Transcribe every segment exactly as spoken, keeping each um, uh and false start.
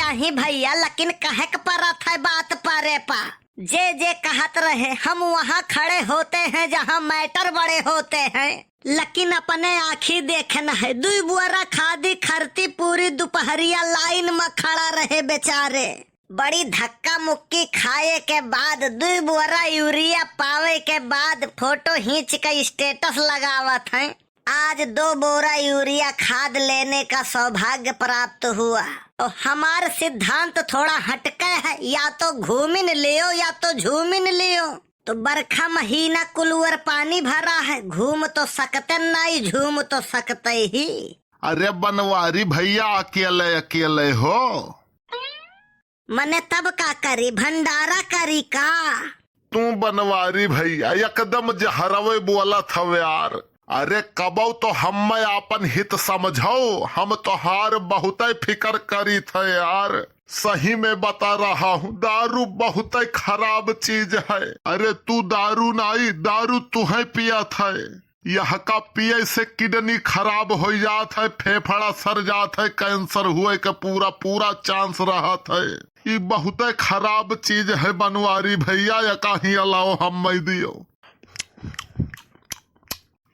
नहीं भइया, लेकिन कहे के परत है बात परे पा। जे जे कहत रहे, हम वहाँ खड़े होते हैं जहाँ matter बड़े होते हैं, लेकिन अपने आँखी देखे न है। दुई बोरा खादी खरती पूरी दुपहरिया line में खड़ा रहे बेचारे। बड़ी धक्का मुक्की खाए के बाद दुई बोरा यूरिया पावे के बाद photo खींच के status लगावत हैं, आज दो बोरा यूरिया खाद लेने का सौभाग्य प्राप्त हुआ। तो हमार सिद्धांत थोड़ा हटके है, या तो घूमिन लियो या तो झूमिन लियो। तो बरखा महीना कुलवर पानी भरा है, घूम तो सकते नाई, झूम तो सकते ही। अरे बनवारी भइया, अकेले अकेले हो? मने तब का करी, भंडारा करी का? तू बनवारी भइया एकदम जहरवे बोलत हवे यार। अरे कबौ तो हम्मे आपन हित समझौ, हम तोहार बहुतै फिकर करीत है यार। सही में बता रहा हूँ, दारू बहुतै खराब चीज है। अरे तू दारू नाई, दारू तुहै पियत है। यहका पिए से kidney खराब होइ जात है, फेफड़ा सर जात है, cancer हुए के पूरा पूरा chance रहत है। ई बहुतै खराब चीज है बनवारी भइया, यका ही अलाओ हम्मै दियो।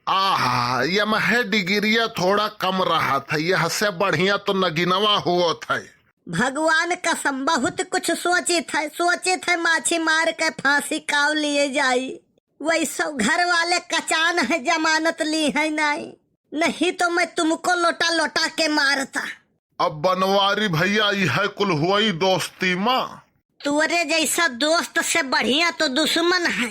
आहा, यमहे डिग्रिया थोड़ा कम रहत है, यहसे बढ़िया तो नगिनवा होत है। भगवान कसम बहुत कुछ सोचित है, सोचित है माछी मार के फांसी काव लिए जाई। वैसो घर वाले कचान है, जमानत ली है नाई, नहीं तो मैं तुमको लोटा लोटा के मारता। अब बनवारी भइया, इहै कुल हुई दोस्ती मा। तुअरे जैसा दोस्त से बढ़िया तो दुश्मन है।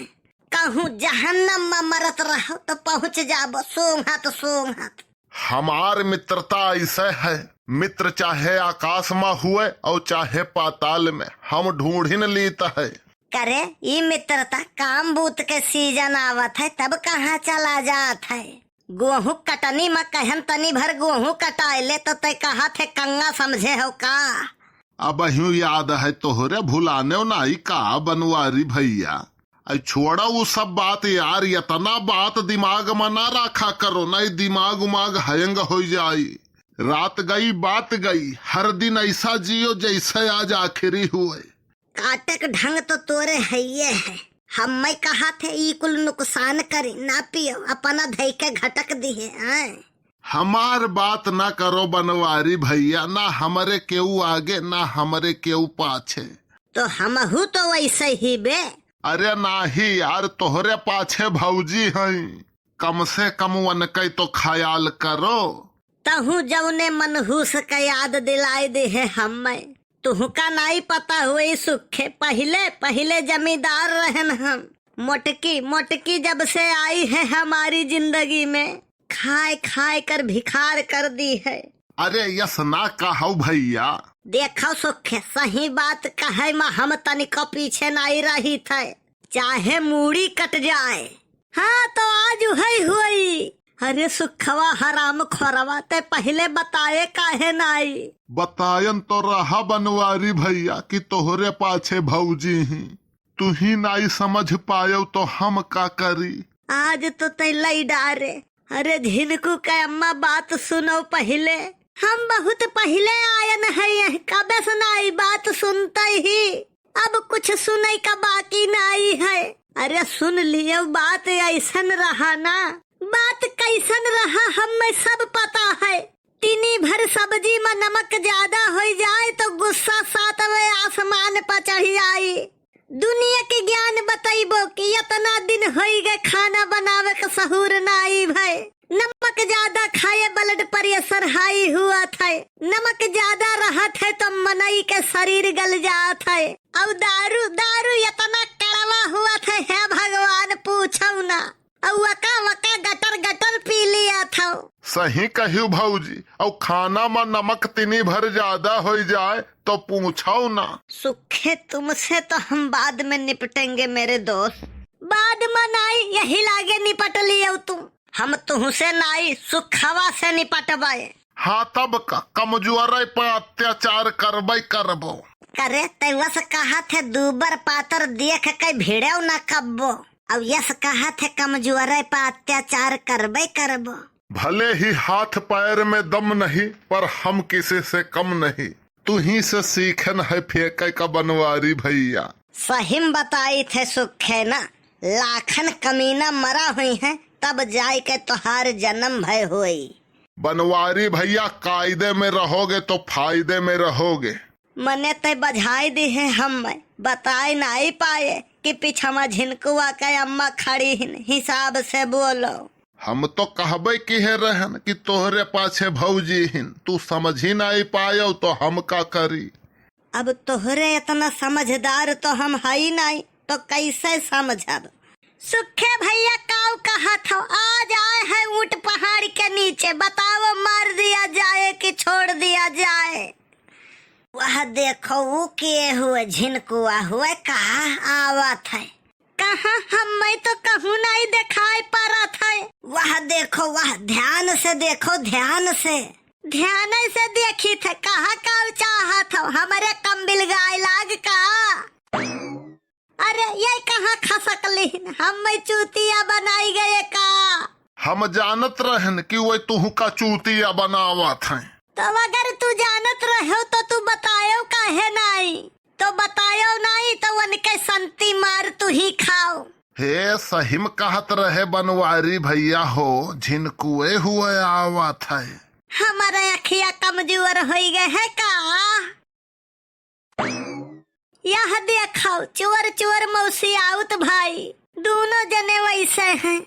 कहूँ जहन्नम मा मरत रहो तो पहुँच जाबो सूंघत सूंघत। हमार मित्रता ऐसे है, मित्र चाहे आकाश मा हुए और चाहे पाताल में, हम ढूंढिन लीत है। करे, ई मित्रता काम बूत के season आवत है, तब कहाँ चला जात है? गोहूँ कटनी मा कहन तनी भर गोहूँ कटाए ले, तो तै कहत है कंगा समझे हो का? अबहियों याद है तोहरे, भुलानेव नाई का बनवारी भइया? अरे छोड़ा उ सब बात यार, यतना बात दिमाग मा ना राखा करो, नाई दिमाग उमाग hang होइ जाई। रात गई बात गई, हर दिन ऐसा जियो जैसे आज आखिरी हुए। काटे के ढंग तो तोरे हइये है। हम्मै कहत है ई कुल नुकसान करी, ना पियो, अपना धई के घटक दिहे, हैं? हमार बात ना करो बनवारी भइया, ना हमरे केहू आगे, ना हमरे केहू पाछे। तो हमहू तो वैसे ही बे। अरे नाही यार, तोहरे पाछे भौजी हई, कम से कम वनकै तो ख्याल करो। तहूँ जौने मनहूस क याद दिलाए देहे हम्मै। तुहका नाई पता हुई सुखे, पहिले, पहिले जमींदार रहन हम। मोटकी, मोटकी जब से आई है हमारी जिंदगी में, खाए खाए कर भिखार कर दी है। अरे यस ना कहौ भइया। देखौ सुखे, सही बात कहै मा हम तनिको पीछे नाई रहित है, चाहे मूड़ी कट जाए। हाँ, तो आज उहै हुई। अरे सुखवा हराम खोरवा, तै पहिले बताए काहे नाई? बतायन तो रहा बनवारी भइया कि तोहरे पाछे भौजी ही, तुही नाई समझ पायौ तो हम का करी? आज तो तै लई डारे। अरे झिनकू के अम्मा, बात सुनौ पहिले। हम बहुत पहिले आयन है यह, कबे से नाई बात सुनतै ही। अब कुछ सुनै का बाकी नाई है। अरे सुन लियो, बात ऐसन रहा ना। बात कैसन रहा हम्मै सब पता है। तिनी भर सब्जी मा नमक ज्यादा होइ जाए तो गुस्सा सातवें आसमान पर चढ़ जाई। दुनिया के ज्ञान बतैबो कि यतना दिन होइ गए खाना बनावे के सहूर नाई भए। नमक ज्यादा खाए blood pressure high हुआ था, नमक ज्यादा रहत है तो मनई के शरीर गल जात है। और दारू, दारू यतना कड़वा हुआ था, हे भगवान पूछौ ना। और वका वका गटर गटर पी लिया था। सही कहियो भौजी, और खाना मा नमक तिनी भर ज्यादा होइ जाए तो पूछौ ना। सुखे, तुमसे तो हम बाद में निपटेंगे मेरे दोस्त। बाद मा नाई, यही लागे निपट लियो तुम। हम तुहसे नाई, सुखवा से निपटबे। हाँ तब का, कमजोरे पे अत्याचार करबे करबो। करे, तै वस कहत है दूबर पातर देख के भिड़ेव न कब्बो। अब यस कहत है कमजोरे पे अत्याचार करबे करबो। भले ही हाथ पैर में दम नहीं, पर हम किसी से कम नहीं। तुहीं से सीखन है फेंके का बनवारी भइया। सहिम बताइत है सुखे ना, लाखन कमीना मरा हुइहैं, तब जाइके तोहार जनम भय होई। बनवारी भइया, कायदे में रहोगे तो फायदे में रहोगे। मने तै बझाइ दिहे हम्मै, बताइ नाहीं पाए कि पिछवा झिनकुआ कै अम्मा खड़ी हिन, हिसाब से बोलो। हम तो कहबै किहे रहन कि तोहरे पाछे भौजी हिन, तू समझी नाहीं पायो तो हम का करी? अब तोहरे एतना समझदार तो हम हई नाहीं, तो कैसे समझब? सुखे भइया काउ कहत हौ, आज आए हैं ऊंट पहाड़ के नीचे, बताओ मार दिया जाए कि छोड़ दिया जाए? वह देखो वो के हुए, झिनकुआ हुए का आवत है। कहाँ, हम्मै तो कहूँ नाहीं देखाई परत है। वह देखो, वह ध्यान से देखो, ध्यान से। ध्यान से देखी थे, कहाँ काउ चाहत हौ, हमरे कम बिलगाए लाग का? अरे, ये कहाँ खसक लिहिन? हम्मै चूतिया बनाइ गए का? हम जानत रहन कि वै तुहूँ का चूतिया बनावत हैं। तो अगर तू जानत रहो तो तू बतायो काहे नाहीं? तो बतायो नाहीं तो उनके संती मार तुहीं खाओ। हे सहिम कहत रहे बनवारी भइया हो, झिनकुए हुए आवत है। हमरे अखिया कमजोर होइ गए है का? यह देखो, चोर चोर मौसी आउत भाई, दूनो जने वैसे हैं।